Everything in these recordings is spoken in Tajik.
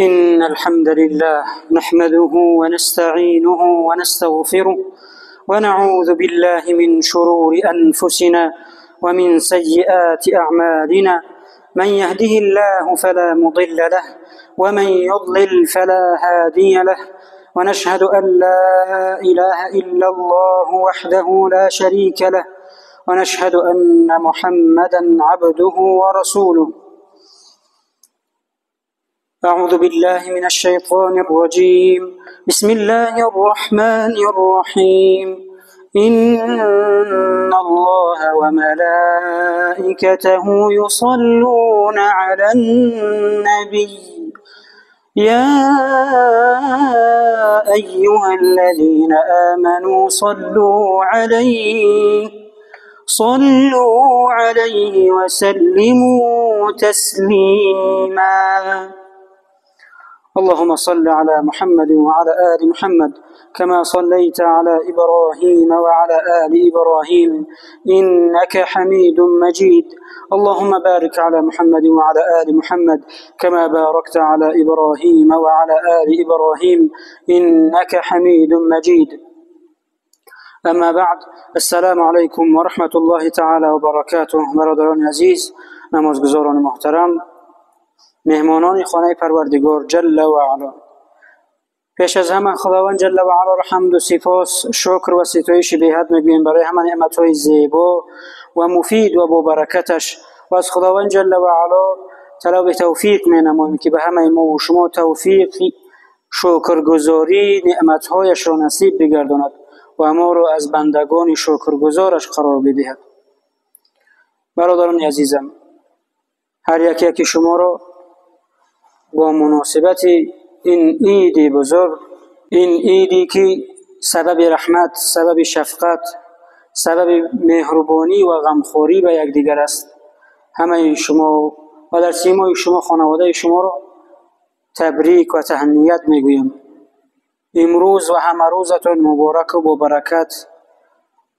إن الحمد لله نحمده ونستعينه ونستغفره ونعوذ بالله من شرور أنفسنا ومن سيئات أعمالنا، من يهده الله فلا مضل له ومن يضلل فلا هادي له، ونشهد أن لا إله إلا الله وحده لا شريك له، ونشهد أن محمدا عبده ورسوله. أعوذ بالله من الشيطان الرجيم. بسم الله الرحمن الرحيم. إن الله وملائكته يصلون على النبي يا أيها الذين آمنوا صلوا عليه وسلموا تسليما. اللهم صل على محمد وعلى آل محمد كما صليت على إبراهيم وعلى آل إبراهيم إنك حميد مجيد. اللهم بارك على محمد وعلى آل محمد كما باركت على إبراهيم وعلى آل إبراهيم إنك حميد مجيد. أما بعد، السلام عليكم ورحمة الله تعالى وبركاته. برادران عزیز، نمازگزاران محترم، مهمانان خانه پروردگار جل و علا، پیش از همه خداوند جل و علا را حمد و سپاس، شکر و ستایش بی‌حد میگوییم برای همه نعمت‌های زیبا و مفید و با برکتش، و از خداوند جل و علا طلب توفیق مینماییم که به همه ما و شما توفیق شکرگزاری نعمت‌هایش را نصیب بگرداند و ما را از بندگان شکرگزارش قرار بدهد. برادران عزیزم، هر یکی شما را با مناسبت این عید بزرگ، این عیدی که سبب رحمت، سبب شفقت، سبب مهربانی و غمخواری به یکدیگر است، همه شما و در سیمای شما خانواده شما را تبریک و تهنیت میگویم. امروز و همه روزتون مبارک و با برکت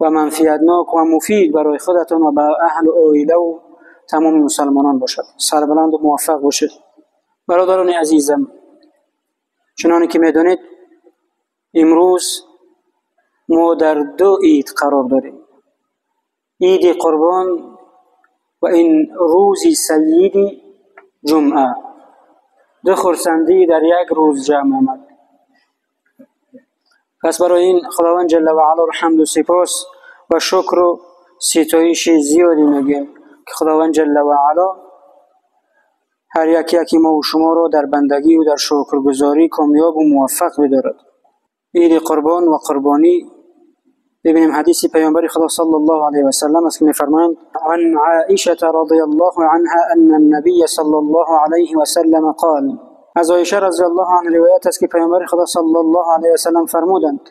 و منفعتناک و مفید برای خودتون و به اهل و عائله و تمام مسلمانان باشد. سربلند و موفق باشید. برادران عزیزم، چنانی که میدانید امروز ما در دو عید قرار داریم، عید قربان و این روز سید جمعه. دو خرسندی در یک روز جمع آمد. پس برای این خداوند جل و علا را حمد و سپاس و شکر و ستایش زیادی میگویم که خداوند جل و علا هر یکی ما و شما را در بندگی و در شکرگزاری کامیاب و موفق بدارد. عید قربان و قربانی، ببینیم حدیث پیامبر خدا صلی الله علیه و سلم است که می‌فرمایند: عن عائشة رضی الله عنها ان النبی صلی الله علیه و سلم قال. از عایشه رضی الله عنها روایت است که پیامبر خدا صلی الله علیه و سلم فرمودند: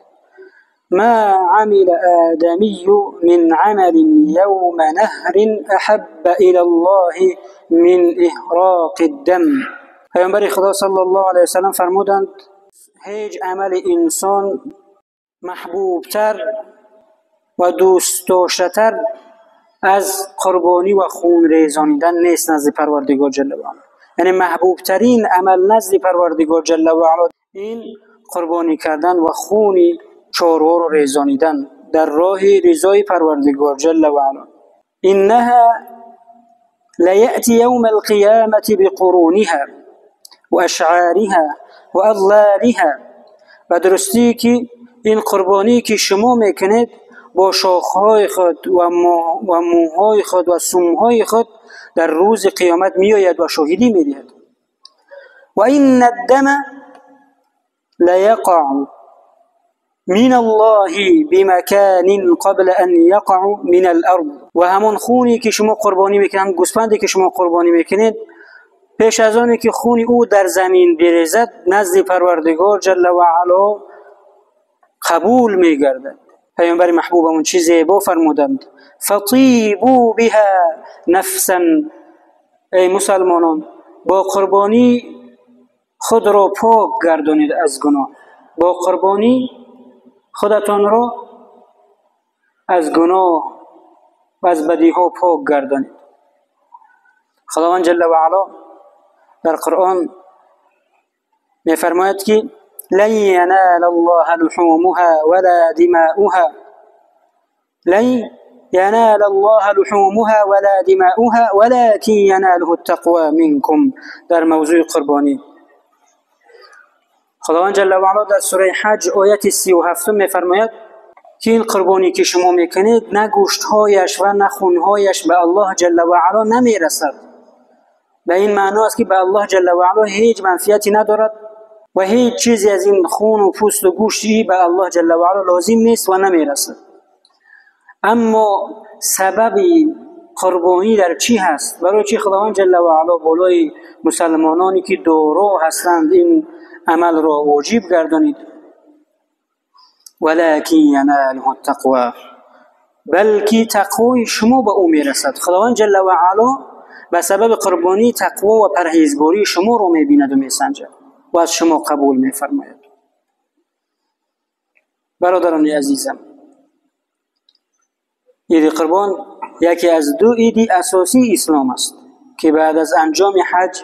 ما عمل آدمی من عمل یوم نهر احب الى الله من احراق الدم. پیامبر خدا صلی الله علیه و سلم فرمودند هیچ عمل انسان محبوبتر و دوست داشته‌تر از قربانی و خون ریزانیدن نیست نزد پروردگار جل و علا. یعنی محبوبترین عمل نزد پروردگار جل و علا این قربانی کردن و خون چاروا رو ریزانیدن در راه رضای پروردگار جل و علا. انها لیأتی یوم القیامة بقرونها و اشعارها و اضلالها. و درستی که این قربانی که شما میکنید با شاخهای خود و موهای خود و سمهای خود در روز قیامت میآید و شاهدی میدهد. و این الدم لیقع من الله بمکان قبل ان یقع من الارض. و همون خونی که شما قربانی میکنید، گوسفندی که شما قربانی میکنید، پیش از آنی که خون او در زمین بریزد نزد پروردگار جل و علا قبول میگردد. پیامبر محبوبمون چیز زیبا فرمودند: فطیبوا بها نفسا. ای مسلمانان، با قربانی خود را پاک گردانید از گناه، با قربانی خودتان را از گناه و از بدیها پاک گردانید. خداوند جل و علا در قرآن میفرماید که لن ینال الله لحومها ولا دماؤها، لن ینال الله لحومها ولا دماؤها ولكن یناله التقوى منكم. در موضوع قربانی خداوند جل و علا در سوره حج آیت 37 میفرماید که این قربانی که شما میکنید نه گوشتهایش و نه خونهایش به الله جل و علا نمیرسد. به این معنا است که به الله جل و علا هیچ منفعتی ندارد و هیچ چیزی از این خون و پوست و گوشتی به الله جل و علا لازم نیست و نمیرسد. اما سبب قربانی در چی هست؟ برای چی خداوند جل و علا بالای مسلمانانی که دارا هستند این عمل را واجب گردانید؟ ولكن یناله التقوی، بلکه تقوای شما به او میرسد. خداوند جل و علا به سبب قربانی تقوا و پرهیزگاری شما را میبیند و میسنجد و از شما قبول میفرماید. برادران عزیزم، عید قربان یکی از دو عید اساسی اسلام است که بعد از انجام حج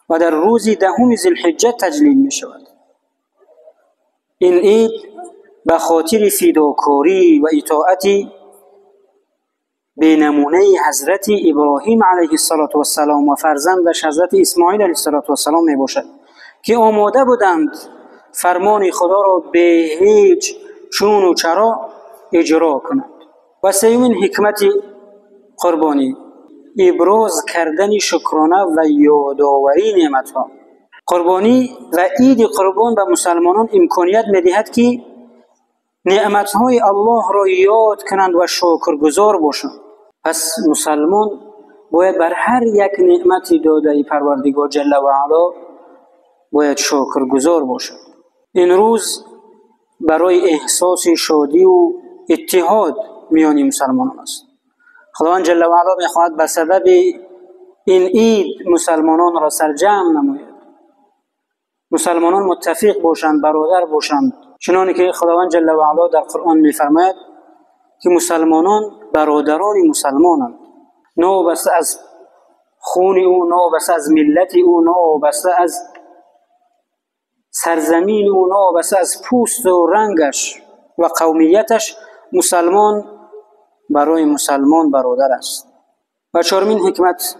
و در روز دهم ذوالحجه تجلیل می شود. این عید به خاطر فداکاری و اطاعت به نمونه حضرت ابراهیم علیه السلام و فرزندش حضرت اسماعیل علیه السلام می باشد که آماده بودند فرمان خدا را به هیچ چون و چرا اجرا کنند. و سومین حکمت قربانی ابراز کردن شکرانه و یادآوری نعمت‌ها. قربانی و عید قربان به مسلمانان امکانیت می‌دهد که نعمت‌های الله را یاد کنند و شکرگزار باشند. پس مسلمان باید بر هر یک نعمت داده پروردگار جل و علا باید شکرگزار باشد. این روز برای احساس شادی و اتحاد میان مسلمانان است. خداوند جل و علا میخواهد به سبب این عید مسلمانان را سرجمع نماید، مسلمانان متفق باشند، برادر باشند، چنانکه که خداوند جل و علا در قرآن میفرماید که مسلمانان برادران مسلمانند، نوبسته از خون او، نوبسته از ملت او، نوبسته از سرزمین او، نوبسته از پوست و رنگش و قومیتش، مسلمان برای مسلمان برادر است. و چهارمین حکمت،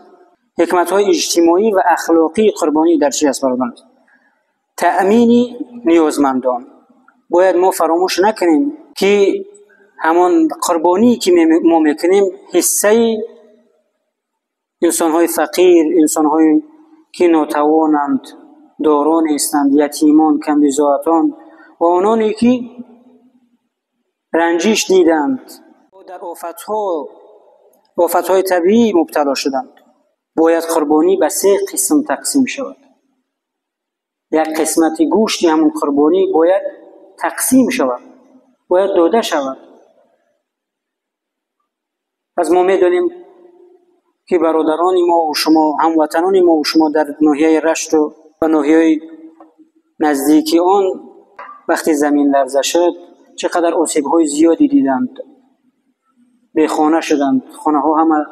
حکمت‌های اجتماعی و اخلاقی قربانی در چی است برادران؟ تأمین نیازمندان. باید ما فراموش نکنیم که همان قربانی که ما میکنیم حصه انسان‌های فقیر، انسان‌هایی که ناتوانند، دارا نیستند، یتیمان، کم‌بضاعتان و آنانی که رنجش دیدند، در آفت‌های طبیعی مبتلا شدند. باید قربانی به سه قسم تقسیم شود. یک قسمت گوشت همون قربانی باید تقسیم شود، باید داده شود. پس ما میدانیم که برادران ما و شما، هموطنان ما و شما در ناحیه رشت و ناحیه نزدیکی آن وقتی زمین لرزه شد چقدر آسیب‌های زیادی دیدند، به خانه شدند، خانه ها همه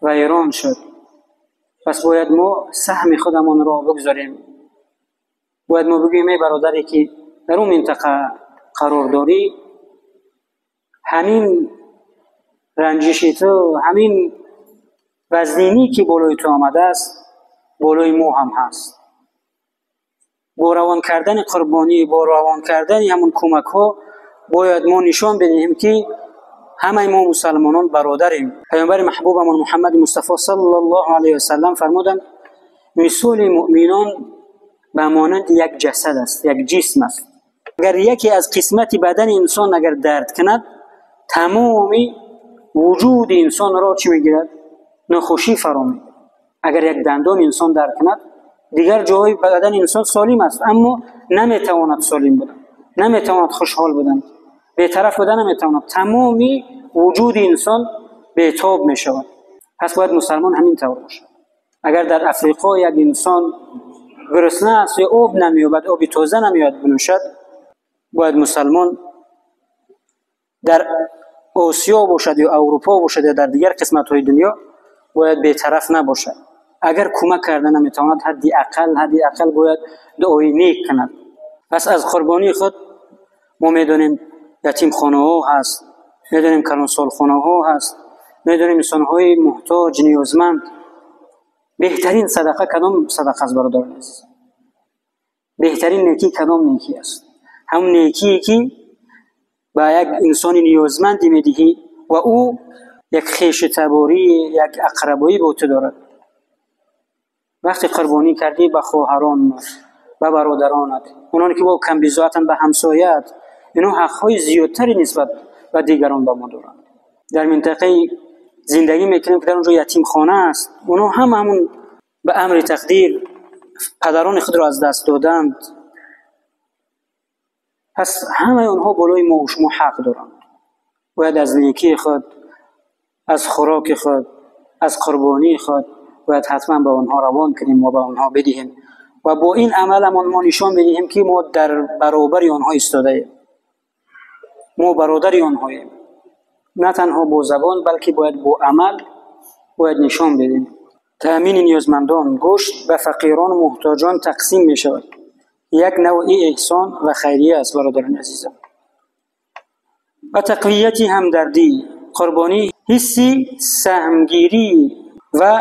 ویران شد. پس باید ما سهم خودمان را بگذاریم. باید ما بگوییم ای برادری که در اون منطقه قرار داری، همین رنجش تو، همین وزنینی که بالای تو آمده است، بالای ما هم هست. با روان کردن قربانی، با روان کردن همون کمک ها باید ما نشان بدهیم که همه ما مسلمانان برادریم. پیامبر محبوبمان محمد مصطفی صلی الله علیه و سلم فرمودند مثال مؤمنان به مانند یک جسد است، یک جسم است. اگر یکی از قسمت بدن انسان اگر درد کند، تمام وجود انسان را چی میگیرد؟ ناخوشی فرا میگیرد. اگر یک دندان انسان درد کند، دیگر جاهای بدن انسان سالم است، اما نمیتواند سالم بودن، نمیتواند خوشحال بودن، بی‌طرف بودن نمیتواند. تمامی وجود انسان بی‌تاب میشود. پس باید مسلمان همین طور باشد. اگر در افریقا یک انسان گرسنه است یا آب نمییابد، آب تازه نمیاد بنوشد، باید مسلمان در آسیا باشد یا اروپا باشد یا در دیگر قسمت های دنیا باید بی‌طرف نباشد. Агар кӯмак карда наметавонад, ҳадди ақал бояд дуои нек кунад. Пас аз қурбонии худ мо медонем ятимхонаҳо ҳаст, медонем калонсолхонаҳо ҳаст, медонем инсонҳои муҳтоҷ, ниёзманд. Беҳтарин садақа кадом садақа аст, бародарони азиз? Беҳтарин некӣ кадом некӣ аст? Ҳамон некие ки ба як инсони ниёзманде медиҳӣ ва ӯ як хешу таборӣ, як ақрабоӣ бо ту дорад. Вақте қурбонӣ кардӣ ба хоҳаронат, ба бародаронат, ононе ки бо камбизоатанд, ба ҳамсояат, инҳо ҳақҳои зиёдтаре нисбат ба дигарон ба мо доранд. Дар минтақаи зиндагӣ мекунем ки дар онҷо ятимхона аст, онҳо ҳама ҳамон ба амри тақдир падарони худро аз даст доданд. Пас ҳамаи онҳо болои мо ва шумо ҳақ доранд. Бояд аз некии худ, аз хӯроки худ, аз қурбонии худ бояд ҳатман ба онҳо равон кунем ва ба онҳо бидиҳем ва бо ин амаламон мо нишон медиҳем ки мо дар баробари онҳо истодаем, мо бародари онҳоем. На танҳо бо забон, балки бояд бо амал бояд нишон бидиҳем. Таъмини ниёзмандон, гӯшт ба фақирон ва муҳтоҷон тақсим мешавад. Як навъи эҳсон ва хайрия аст, бародарони азизам. Ва тақвияти ҳамдардӣ, қурбонӣ ҳисси саҳмгирӣ ва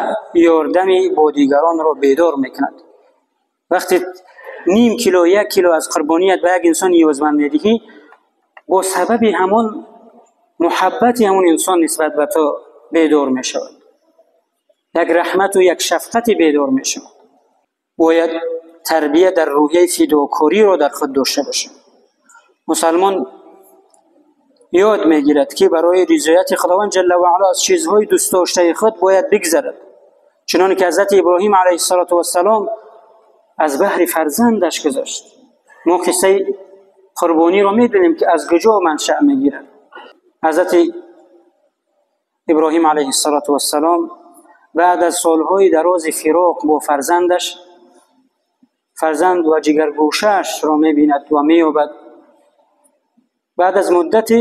ёрдами бо дигаронро бедор мекунад. Вақте ним кило, як кило аз қурбоният ба як инсон ниёзманд медиҳӣ, бо сабаби ҳамон муҳаббати ҳамон инсон нисбат ба ту бедор мешавад. Як раҳмату як шафқати бедор мешавад. Бояд тарбия дар рӯҳияи фидокориро дар худ дошта бошем. Мусалмон ёд мегирад ки барои ризояти Худованд ҷалла ва ало аз чизҳои дӯстдоштаи худ бояд бигзарад. Чуноне ки ҳазрати Иброҳим алайҳиссалоту вассалом аз баҳри фарзандаш гузашт. Мо қиссаи қурбониро медонем ки аз куҷо маншаъ мегирад. ҳазрати Иброҳим алайҳиссалоту вассалом баъд аз солҳои дарози фироқ бо фарзандаш, фарзанд ва ҷигаргӯшаашро мебинад ва меёбад. Баъд аз муддате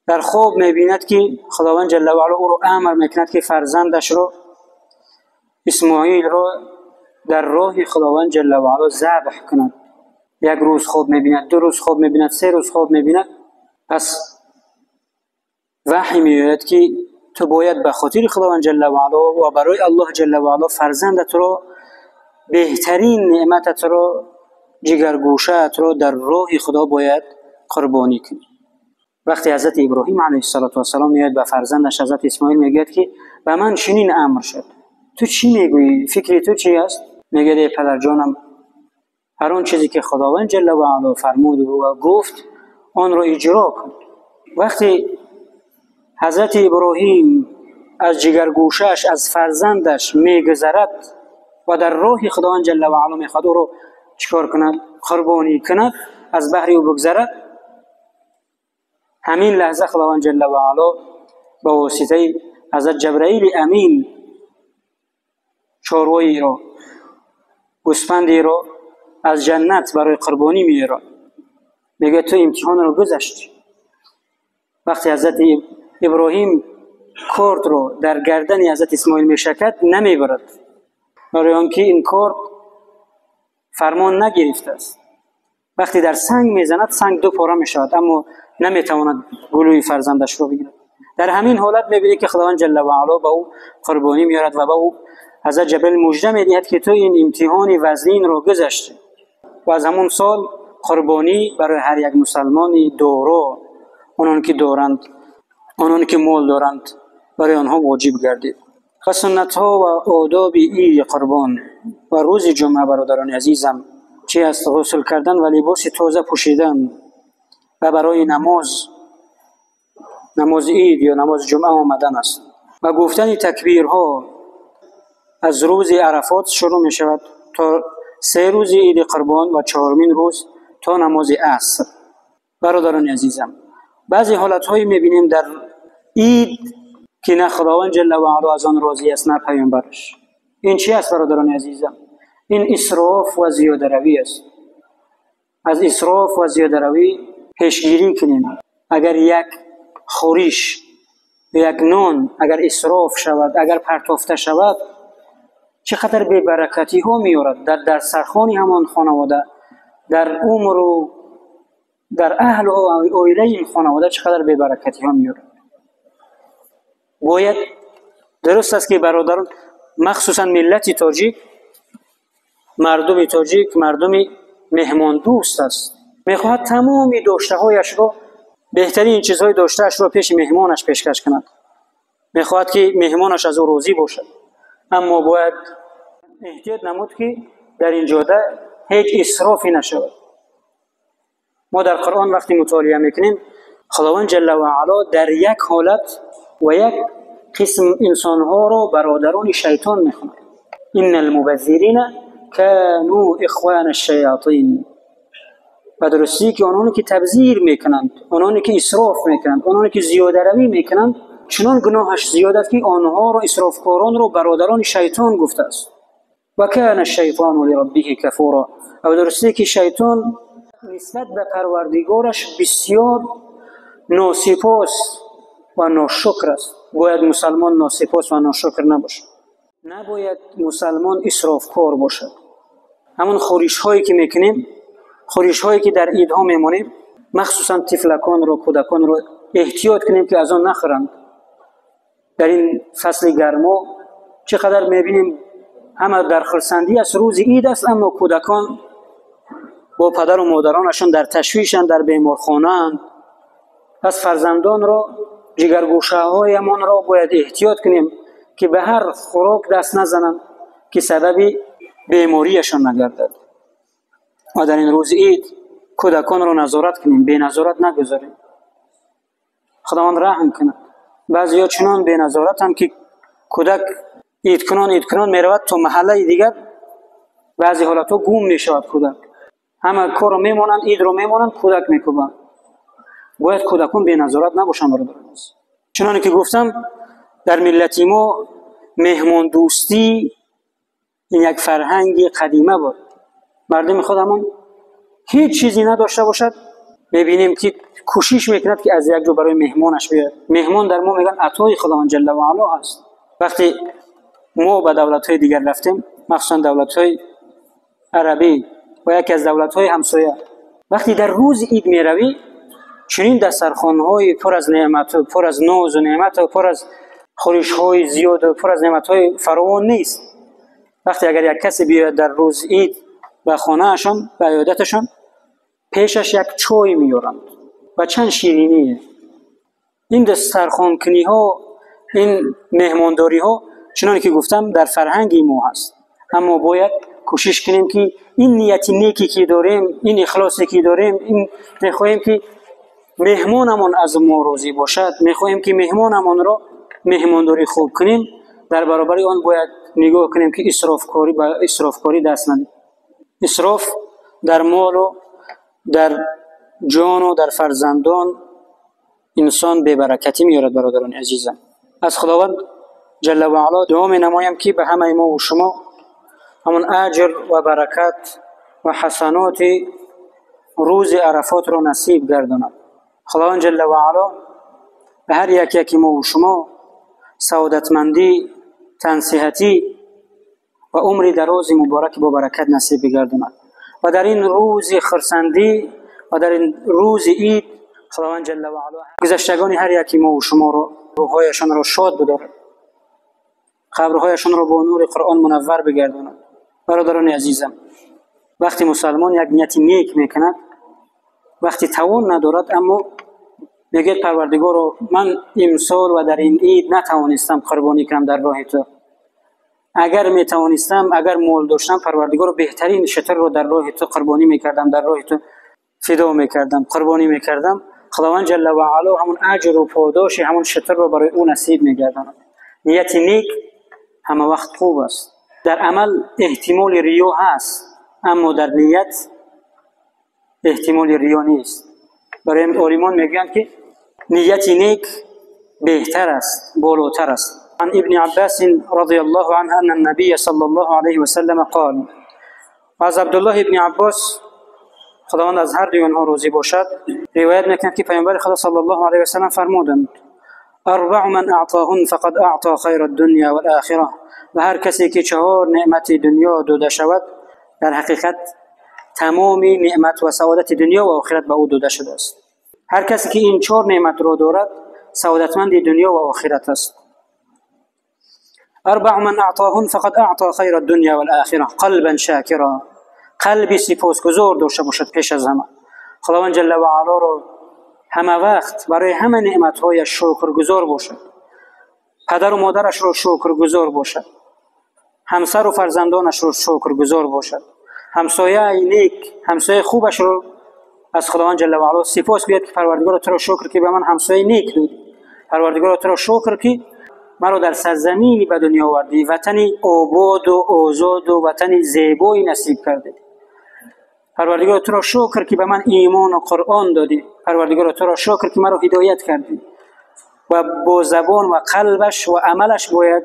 дар хоб мебинад ки Худованд ҷалла ва ало ӯро амр мекунад ки фарзандашро, Исмоилро дар роҳи Худованд ҷалла ва ало забҳ кунад. Як рӯз хоб мебинад, ду рӯз хоб мебинад, се рӯз хоб мебинад. Пас ваҳй меояд ки ту бояд ба хотири Худованд ҷалла ва ало ва барои Аллоҳ ҷалла ва ало фарзандатро, беҳтарин неъмататро, ҷигаргӯшаатро дар роҳи Худо бояд қурбонӣ кунӣ. Вақте ҳазрати Иброҳим алайҳиссалоту вассалом меояд ба фарзандаш ҳазрати Исмоил мегӯяд ки ба ман чунин амр шуд, ту чӣ мегӯӣ? Фикри ту чӣ аст? Мегӯяд эй падарҷонам, ҳар он чизе ки Худованд ҷалла ва ало фармуд ва гуфт онро иҷро кун. Вақте ҳазрати Иброҳим аз ҷигаргӯшааш, аз фарзандаш мегузарад ва дар роҳи Худованд ҷалла ва ало мехоҳад ӯро чикор кунад? Қурбонӣ кунад, аз баҳри ӯ бигзарад. Ҳамин лаҳза Худованд ҷалла ва ало ба воситаи ҳазрат Ҷабраили Амин чорвоеро, гӯсфандеро аз ҷаннат барои қурбонӣ меорад. Мегӯяд ту имтиҳонро гузаштӣ. Вақте ҳазрати Иброҳим кортро дар гардани ҳазрати Исмоил мешакад, намебарад, барои он ки ин корт фармон нагирифтааст. Вақте дар санг мезанад, санг ду пора мешавад, аммо наметавонад гулӯи фарзандашро бигирад. Дар ҳамин ҳолат мебинед ки Худованд ҷалла ва ало ба ӯ қурбонӣ меорад ва ба ӯ ҳазрат Ҷабраил мужда медиҳад ки ту ин имтиҳони вазнинро гузаштӣ. Ва аз ҳамон сол қурбонӣ барои ҳар як мусалмони доро, онон ки доранд, онон ки мол доранд, барои онҳо воҷиб гардид. Ва суннатҳо ва одоби иди қурбон ва рӯзи ҷумъа, бародарони азизам, чи аст? Ғусл кардан ва либоси тоза пӯшидан ва барои намози ид ё намози ҷумъа омадан аст. Ва гуфтани такбирҳо аз рӯзи Арафот шурӯъ мешавад то се рӯзи иди қурбон ва чаҳормин рӯз то намози аср. Бародарони азизам, баъзе ҳолатҳое мебинем дар ид ки на Худованд ҷалла ва ало аз он розӣ аст, на паёмбараш. Ин чи аст, бародарони азизам? Ин исроф ва зиёдаравӣ аст. Аз исроф ва зиёдаравӣ пешгирӣ кунем. Агар як хӯриш, як нон агар исроф шавад, агар партофта шавад, چقدر بی‌برکتی ها میارد در دسترخوان همان خانواده، در عمر و در اهل و عائله این خانواده چقدر بی‌برکتی ها میارد. باید درست است که برادران، مخصوصا ملت تاجیک، مردم تاجیک مردم مهمان دوست است، میخواهد تمامی داشته هایش را، بهترین چیزهای داشته اش را پیش مهمانش پیشکش کند، میخواهد که مهمانش از او راضی باشد. اما باید احتیاط نمود که در این جاده هیچ اسرافی نشود. ما در قرآن وقتی مطالعه میکنیم، خداوند جل و علا در یک حالت و یک قسم انسانها را برادران شیطان میخواند. ان المبذرین كانوا اخوان الشیاطین. و درستی که آنانی که تبذیر میکنند، آنانی که اسراف میکنند، آنانی که زیاده روی میکنند، چنان گناهش زیاد است که آنها را، اسرافکاران را، برادران شیطان گفته است. و کان الشیطان لربه کفورا. و درستی که شیطان نسبت به پروردگارش بسیار ناسپاس و ناشکر است. باید مسلمان ناسپاس و ناشکر نباشد. نباید مسلمان اسرافکار باشد. همون خورش هایی که میکنیم، خورش هایی که در عیدها میمانیم، مخصوصا طفلکان رو، کودکان رو احتیاط کنیم که از آن نخورند. در این فصل گرما چقدر میبینیم همه در خرسندی است، روز عید است، اما کودکان با پدر و مادرانشان در تشویشند، در بیمارخانه اند. پس فرزندان را، جگرگوشه هایمان را باید احتیاط کنیم که به هر خوراک دست نزنند که سبب بیماریشان نگردد. و در این روز عید کودکان را نظارت کنیم، بی نظارت نگذاریم. خداوند رحم کند. بعضی ها چنان بی نظارت هم که کودک عید کنان عید کنان میرود تا محله دیگر، بعضی حالت ها گم میشود کودک. همه کار رو میمانند، عید رو میمانند، کودک میکوبند. باید کودکان بی نظارت نباشند برادران عزیز. چنانکه که گفتم در ملت ما مهمان دوستی این یک فرهنگ قدیمه بود. مردم خودمون هیچ چیزی نداشته باشد، میبینیم که کوشش میکند که از یک جا برای مهمانش بیاید. مهمان در ما میگن عطای خداوند جل و علا هست. وقتی ما به دولت‌های دیگر رفتیم، مخصوصا دولت‌های عربی و یکی از دولت‌های همسایه، وقتی در روز عید میروی، چنین دسترخوان‌های پر از نعمت و پر از ناز و نعمت و پر از خورش‌های زیاد و پر از نعمت‌های فراوان نیست. وقتی اگر یک کسی بیاید در روز عید به خانه‌شان، به عیادتشان، پیشش یک چای میارند و چند شیرینی. این دسترخوانکنی‌ها، این مهمانداری‌ها، چنان که گفتم در فرهنگ ما هست. اما باید کوشش کنیم که این نیت نیکی که داریم، این اخلاصی که داریم، این میخواهیم که مهمانمان از ما راضی باشد، میخواهیم که مهمانمان را مهمانداری خوب کنیم، در برابر آن باید نگاه کنیم که اسرافکاری با اسرافکاری دست ندیم. اسراف در مال و در جان و در فرزندان انسان بی برکتی میارد. برادران عزیزم، از خداوند جل و علا دعا می نمایم که به همه ما و شما همون اجر و برکت و حسنات روز عرفات را نصیب گرداند. خداوند جل و علا به هر یک یکی ما و شما سعادتمندی، تنصیحتی و عمر دراز مبارک با برکت نصیب بگرداند. و در این روز خرسندی و در این روز عید خداوند جل و علا گذشتگان هر یکی ما و شما را، روحهایشان را شاد بدارد، قبرهایشان را با نور قرآن منور بگرداند. برادران عزیزم، وقتی مسلمان یک نیت نیک میکند، وقتی توان ندارد، اما میگه پروردگارا من امسال و در این عید نتوانستم قربانی کنم در راه تو، اگر میتوانستم، اگر مال داشتم، پروردگارا بهترین شتر رو در راه تو قربانی میکردم، در راه تو فدا میکردم، قربانی میکردم. خداوند جل و علا همون اجر و پاداش همون شتر رو برای او نصیب میگرداند. نیت نیک همه وقت خوب است. در عمل احتمال ریا هست، اما در نیت احتمال ریا نیست. برای عالمان میگویند که نیت نیک بهتر است، بالاتر است. عن ابن عباس رضی الله عنه ان النبی صلی الله علیه و سلم قال، از عبدالله ابن عباس خداوند از هر دوی آنها راضی باشد روایت میکند که پیامبر خدا صلی الله علیه و سلم فرمودند: اربع من اعطاهن فقد اعطى خیر الدنیا والآخرة. و هر کسی که 4 نعمت دنیا داده شود، در حقیقت تمام نعمت و سعادت دنیا و آخرت به او داده شده است. هر کسی که این 4 نعمت را دارد سعادتمند دنیا و آخرت است. اربع من اعطاهن فقد اعطى خیر الدنیا والآخرة. قلبا شاکرا، قلبی سپاسگزار داشته باشد. پیش از همه خداوند جل و علا را همه وقت برای همه نعمت‌های شکرگزار باشد، پدر و مادرش را شکرگزار باشد، همسر و فرزندانش را شکرگزار باشد، همسایه نیک، همسایه خوبش را از خداوند جل و علا سپاس گوید که پروردگار تو را شکر که به من همسایه نیک دادی، پروردگار تو را شکر که مرا در سرزمینی به دنیا آوردی، وطنی آباد و آزاد و وطن زیبایی نصیب کردی، پروردگار تو را شکر که به من ایمان و قرآن دادی، پروردگار تو را شکر که مرا هدایت کردی. و با زبان و قلبش و عملش باید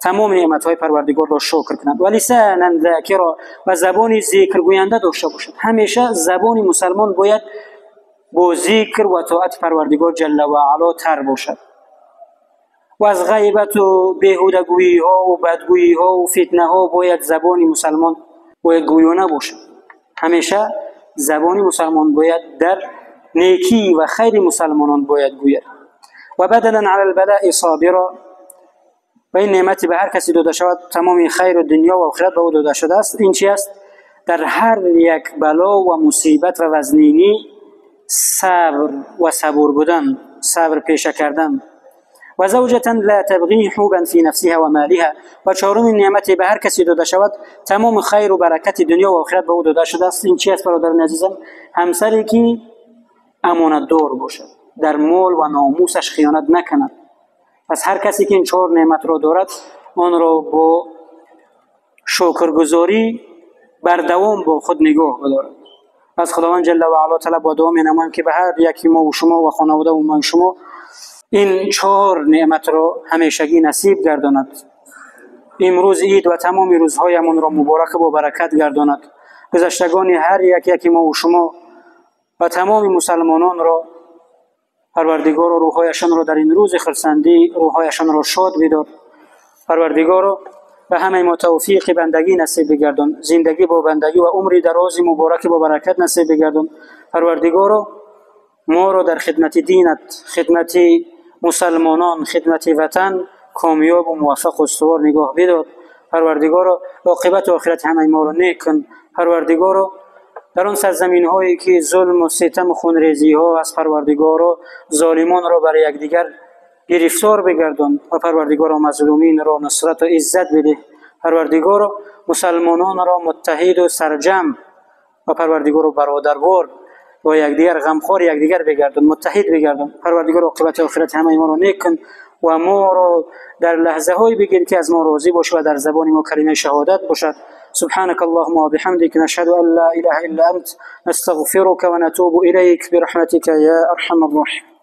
تمام نعمت‌های پروردگار را شکر کند. و لسانا ذاکرا، و زبان ذکر گوینده داشته باشد. همیشه زبان مسلمان باید با ذکر و طاعت پروردگار جل و علا تر باشد و از غیبت و بیهودگویی ها و بدگویی ها و فتنه ها باید زبان مسلمان باید گویانه باشد. همیشه زبان مسلمان باید در نیکی و خیر مسلمانان باید گوید. و بدنا علی البلاء صابرا، و این نعمتی به هر کسی داده شود تمام خیر دنیا و آخرت به او داده شده است. این چی است؟ در هر یک بلا و مصیبت و وزنینی صبر و صبور بودن، صبر پیشه کردن. و زوجة لا تبغی حوبا فی نفسها و مالها، و چهارمین نعمتی به هر کسی داده شود تمام خیر و برکت دنیا و آخرت به او داده شده است. این چی است برادران عزیزم؟ همسری که امانتدار باشد، در مال و ناموسش خیانت نکند. پس هر کسی که این 4 نعمت را دارد آن را با شکرگزاری بر دوام با خود نگاه بدارد. از خداوند جل و علا طلب و دعا می‌نمایم که به هر یکی ما و شما و خانواده و ما و شما این 4 نعمت را همیشگی نصیب گرداند. امروز عید و تمام روزهایمان را مبارک و برکت گرداند. گذشتگان هر یک یکی ما و شما و تمام مسلمانان را پروردگار و روحایشان را در این روز خرسندی روحایشان را شاد بدار. پروردگار به همه ما توفیق بندگی نصیب بگردان، زندگی با بندگی و عمری دراز مبارک با برکت نصیب بگردان. پروردگار ما را در خدمت دینت، خدمت مسلمانان، خدمت وطن کامیاب و موفق و استوار نگاه بدار. پروردگار عاقبت آخرت همه ما را نیک کن. پروردگار در آن سرزمین هایی که ظلم و ستم و خونریزی ها از پروردگار ظالمان را برای یکدیگر گرفتار بگردان و پروردگار مظلومین را نصرت و عزت بده. پروردگار مسلمانان را متحد و سرجم و پروردگار برادروار و یکدیگر غمخوار یکدیگر بگردان، متحد بگردان. پروردگار عاقبت آخرت همه ما را نیک کن و ما را در لحظه های بگیر که از ما راضی باش و در زبان ما کلمه شهادت باشد. سبحانك اللهم وبحمدك نشهد أن لا إله إلا أنت نستغفرك ونتوب إليك برحمتك يا أرحم الراحمين.